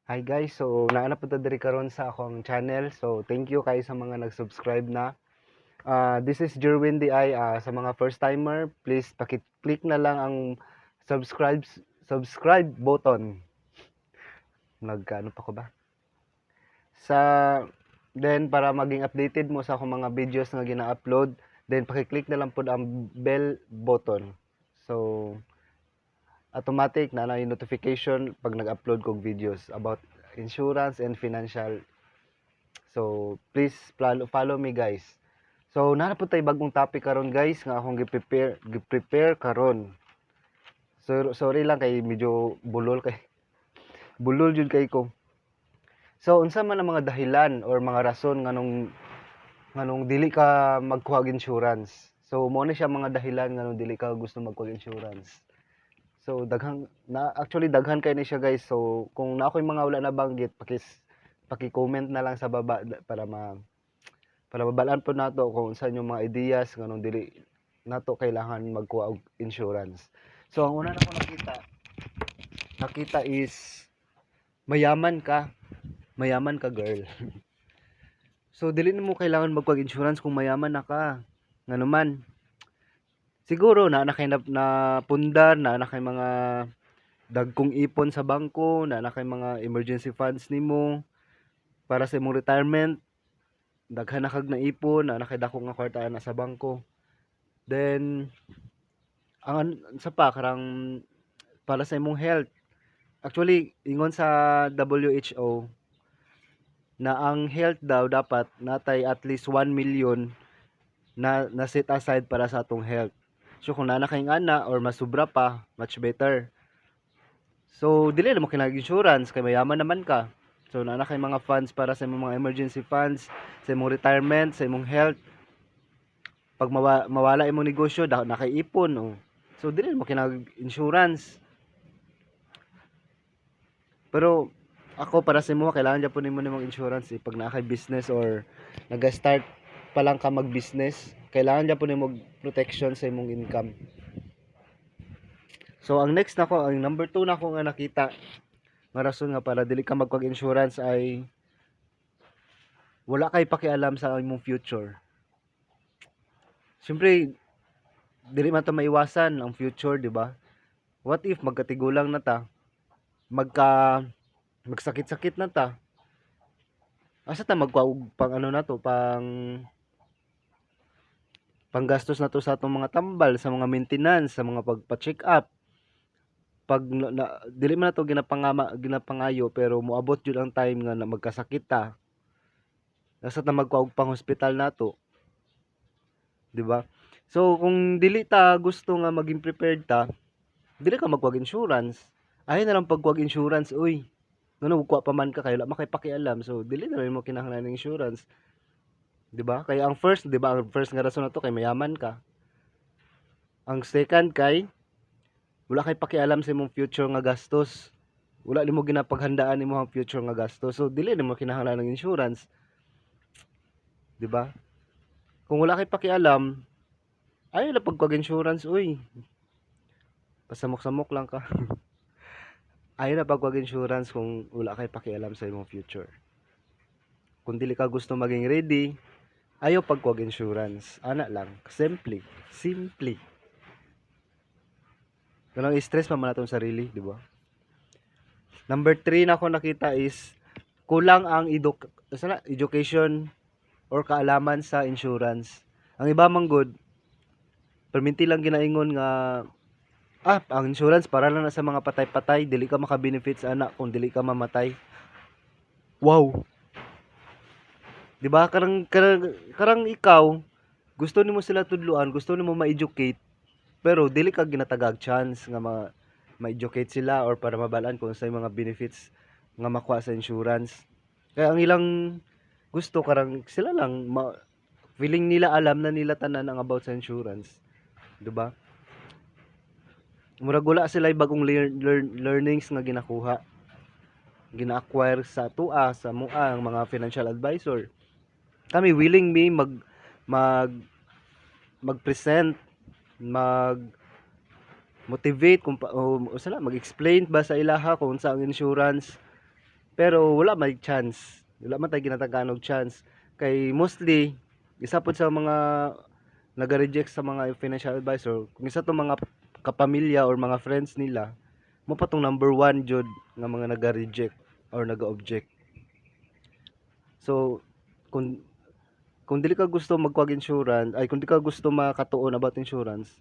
Hi guys, so naa na pud ta diri karon sa akong channel. So thank you kay sa mga nag-subscribe na. This is Jerwin DI. Sa mga first timer, please paki-click na lang ang subscribe subscribe button. Nagkaano pa ko ba? Sa then para maging updated mo sa akong mga videos nga gina-upload, then paki-click na lang pud ang bell button. So automatic na na yung notification pag nag-upload kog videos about insurance and financial. So, please follow, follow me, guys. So, naa pud tay bagong topic karon, guys, nga akong gi-prepare karon. So, sorry lang kay medyo bulol kay bulol jud kay ko. So, unsa man ang mga dahilan or mga rason nganong dili ka magkuha og insurance? So, mao na siya mga dahilan nganong dili ka gusto magkuha og insurance. So daghan na, actually daghan kay ni siya, guys. So kung naa koy mga wala nabanggit, paki-comment na lang sa baba para mabalaan pud nato kung unsa inyong mga ideas nganong dili nato kailangan magkuha og insurance. So ang una nako nakita is mayaman ka. Mayaman ka, girl. So dili nimo kailangan magkuha og insurance kung mayaman na ka. Ngano man siguro naa na kay na pundar, naa na kay mga dagkong ipon sa bangko, naa na kay mga emergency funds nimo para sa imong retirement, daghan na kag naipon, naa na kay dako nga kwarta na sa bangko. Then ang sa pa karang para sa imong health. Actually, ingon sa WHO na ang health daw dapat natay at least 1 million na set aside para sa atong health. So kung naa na kay ana or masubra pa, much better. So dili na mo kinahanglan insurance kay mayaman naman ka. So naa na kay mga funds para sa imong mga emergency funds, sa imong retirement, sa imong health. Pag mawala imong negosyo, naa kay ipon, oh. So dili na mo kinahanglan insurance. Pero ako, para sa imo, kailangan gyapon nimo nimong insurance eh, pag naa kay business or naga-start pa lang ka mag-business, kailangan gyapon nimo og protection sa imong income. So ang next nako, ang number 2 nako nga nakita nga rason nga para dili ka magkuhag insurance ay wala kay pakialam sa imong future. Siyempre, dili man to maiwasan ang future, di ba? What if magkatigulang na ta? Magsakit-sakit na ta? Asa ta magkuha og pang ano na to, panggastos na to sa atong mga tambal, sa mga maintenance, sa mga pagpa-check up? Pag na, dili man nato ginapangayo, pero moabot jud ang time nga na magkasakit ta. Asa ta magkuha og pang hospital nato? Di ba? So kung dili ta gusto nga maging prepared ta, dili ka magkuha og insurance. Ayaw na lang pagkuha og insurance, uy. Ngano kuha pa man ka kay wala man kay pakialam. So dili na rin mo kinahanglan ng insurance. 'Di ba? Kaya ang first, 'di ba, ang first nga rason nato kay mayaman ka. Ang second kay wala kay pakialam sa imong future nga gastos. Wala nimo ginapaghandaan nimo ang future nga gastos. So dili nimo kinahanglan ng insurance. 'Di ba? Kung wala kay pakialam, ayaw na pagkuha insurance, uy. Pasamok-samok lang ka. Ayaw na pagkuha insurance kung wala kay pakialam sa imong future. Kung dili ka gusto maging ready, ayaw pagkuha insurance. Ana lang, simple, simple. Kanang stress pa man atong sarili, di ba? Number 3 na ako nakita is kulang ang sana, education or kaalaman sa insurance. Ang iba man gud, perminti lang ginaingon nga ang insurance para lang na sa mga patay-patay, dili ka maka-benefit sa ana kung dili ka mamatay. Wow. Di ba? Karang ikaw gusto nimo sila tudluan, gusto nimo ma-educate, pero dili ka ginatagag chance nga ma-educate sila or para mabalaan kung sa mga benefits nga makuha sa insurance. Kaya ang ilang gusto karang sila lang feeling nila alam na nila tanan ang about sa insurance. 'Di ba? Murag wala sila bagong learnings nga ginakuha, gina-acquire sa tua, sa mua ang mga financial advisor. Kami, willing me mag mag-present, mag motivate kung pa, o sala mag-explain ba sa ilaha kung sa ang insurance. Pero wala may chance. Wala man tay ginatagaan og chance kay mostly isa pod sa mga naga-reject sa mga financial advisor, kung isa tong mga kapamilya or mga friends nila mo pa tong number one jud nga mga naga-reject or naga-object. So kung dili ka gusto magkuhag insurance, ay, kung di ka gusto makatuon about insurance,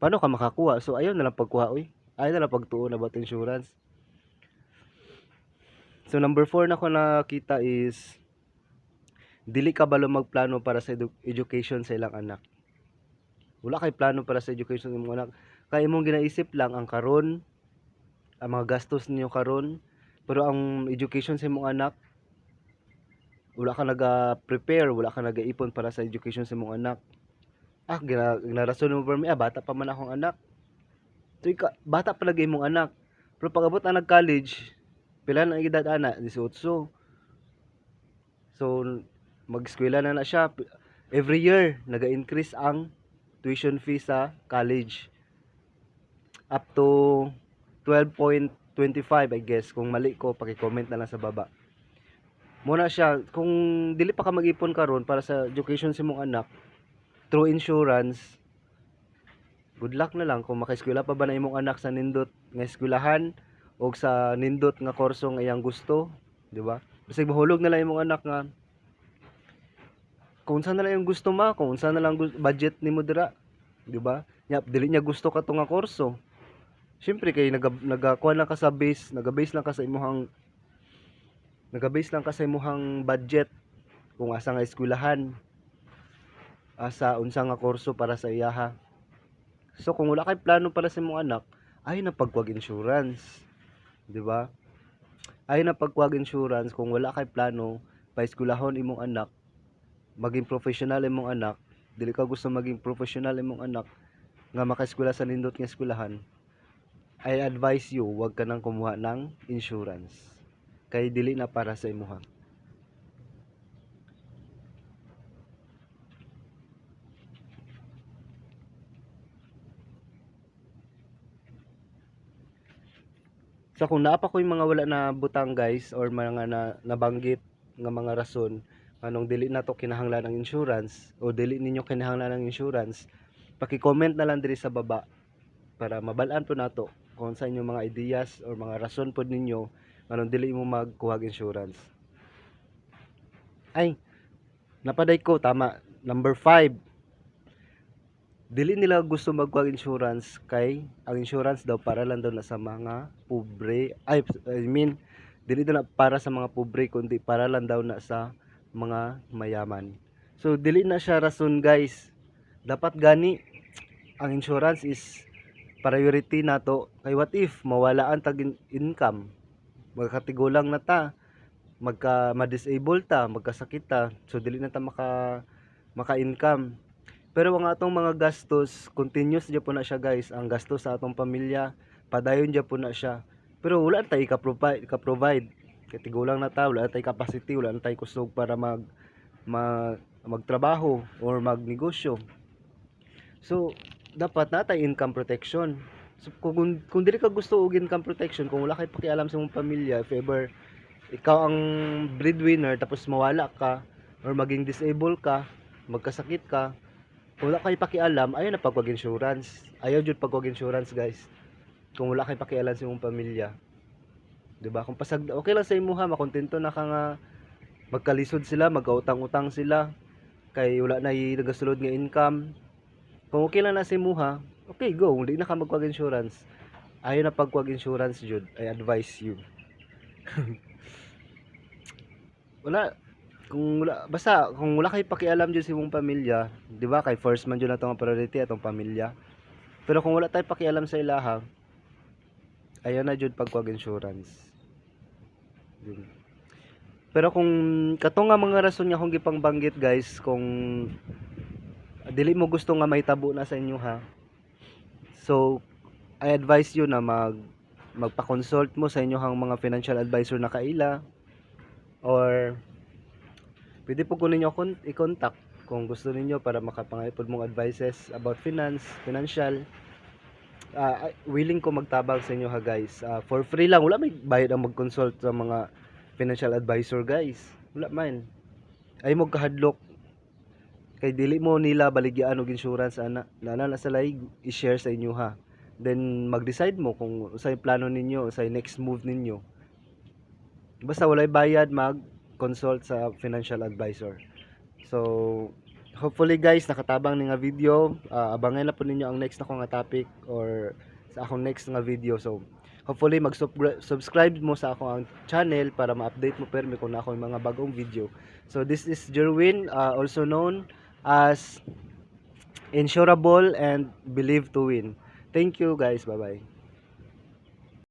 paano ka makakuha? So ayaw na lang pagkuha, oy. Ayaw na lang pagtuon about insurance. So number 4 na ko nakita is dili ka balo magplano para sa education sa ilang anak. Wala kay plano para sa education ng imong anak. Kay imong ginaisip lang ang karon, ang mga gastos ninyo karon, pero ang education sa imong anak, wala ka naga-prepare, wala ka nagaipon para sa education sa imong anak. Ah, ginarason mo pa, ah, bata pa man akong anak. So, ika, bata pa lagi imong anak. Pero pag abot na nag-college, pila na ang edad ana? 18. So, mag-eskwela na na siya. Every year, naga-increase ang tuition fee sa college. Up to 12.25, I guess. Kung mali ko, paki-comment na lang sa baba. Muna siya, kung dili pa ka mag-ipon karon para sa education sa imong anak through insurance, good luck na lang kung makaeskwela pa ba na imong anak sa nindot nga eskwelahan o sa nindot nga kurso nga iyang gusto, di ba? Bisag mahulog na lang imong anak nga kung saan na lang yung gusto ma, kung saan na lang budget nimo dira, di ba? Nya dili niya gusto kato nga kurso. Syempre kay nagakuha lang ka sa base, naga-base lang ka sa imuhang budget kung asa nga eskwelahan, asa unsa nga kurso para sa iyaha. So kung wala kay plano para sa imong anak, ay na pagkuwag insurance, di ba? Ay na pagkuwag insurance kung wala kay plano paeskwelahon imong anak, maging professional imong anak, dili ka gusto maging professional imong anak nga makaeskwela sa nindot nga eskwelahan. I advise you, wag ka nang kumuha ng insurance kay dili na para sa imuha. So kung naa pa ko'y mga wala na butang, guys, or mga nabanggit nga mga rason anong dili na to kinahanglan ang insurance o dili ninyo kinahanglan ang insurance, paki-comment na lang diri sa baba para mabal-an po nato kung sa inyong mga ideas or mga rason pod ninyo anong dili mo magkuhag insurance. Ay, napaday ko tama, number 5. Dili nila gusto magkuhag insurance kay ang insurance daw para lang daw na sa mga pobre. Ay, I mean, dili daw na para sa mga pobre kundi para lang daw na sa mga mayaman. So dili na siya rason, guys. Dapat gani ang insurance is priority nato kay what if mawalaan tag income, magkatigulang na ta, magka ma-disable ta, magkasakit ta, so dili na ta maka-income. Pero ang atong mga gastos, continuous gyud po na siya, guys. Ang gastos sa atong pamilya, padayon gyud po na siya. Pero wala tay ka-provide. Kay tigulang na ta, wala tay capacity, wala na tay kusog para magtrabaho or magnegosyo. So dapat natay income protection. So kung dili ka gusto og income protection, kung wala kay pakialam sa imong pamilya, if ever ikaw ang breadwinner tapos mawala ka or maging disabled ka, magkasakit ka, wala kay pakialam, ayaw na pagkuwag insurance. Ayaw jud pagkuwag insurance, guys. Kung wala kay pakialam sa imong pamilya. 'Di ba? Kung pasag okay lang sa imuha, makontento na ka nga magkalisod sila, magkautang-utang sila kay wala na nagasulod nga income. Kung okay lang na sa imuha, okay, go, hindi na ka magkuwag insurance. Ayaw na pagkuwag insurance jud, I advise you. Wala kung wala, basta kung wala kay pakialam jud sa imong pamilya, di ba? Kay first man jud na atong priority atong pamilya. Pero kung wala tay pakialam sa ilaha, ayaw na jud pagkuwag insurance. Yun. Pero kung kato nga mga rason nga akong gipangbanggit, guys, kung dili mo gusto nga mahitabo na sa inyo ha, so I advise you na magpa-consult mo sa inyong mga financial advisor na kaila, or pwede po ko ninyo i-contact kung gusto ninyo para makapangayo pod mong advices about finance, financial. Willing ko magtabang sa inyo ha, guys. For free lang, wala may bayad ang mag-consult sa mga financial advisor, guys. Wala man. Ay mo kahadlok kay dili mo nila baligyaan og insurance ana. Nana na sa laig i-share sa inyo ha. Then mag-decide mo kung unsay plano ninyo, unsay next move ninyo. Basta walay bayad mag-consult sa financial advisor. So hopefully, guys, nakatabang ni nga video. Abangan na po ninyo ang next nako nga topic or sa akong next nga video. So hopefully mag-subscribe mo sa akong channel para ma-update mo permi kung naa koy mga bagong video. So this is Jerwin, also known as Insurable and Believe to Win. Thank you, guys. Bye-bye.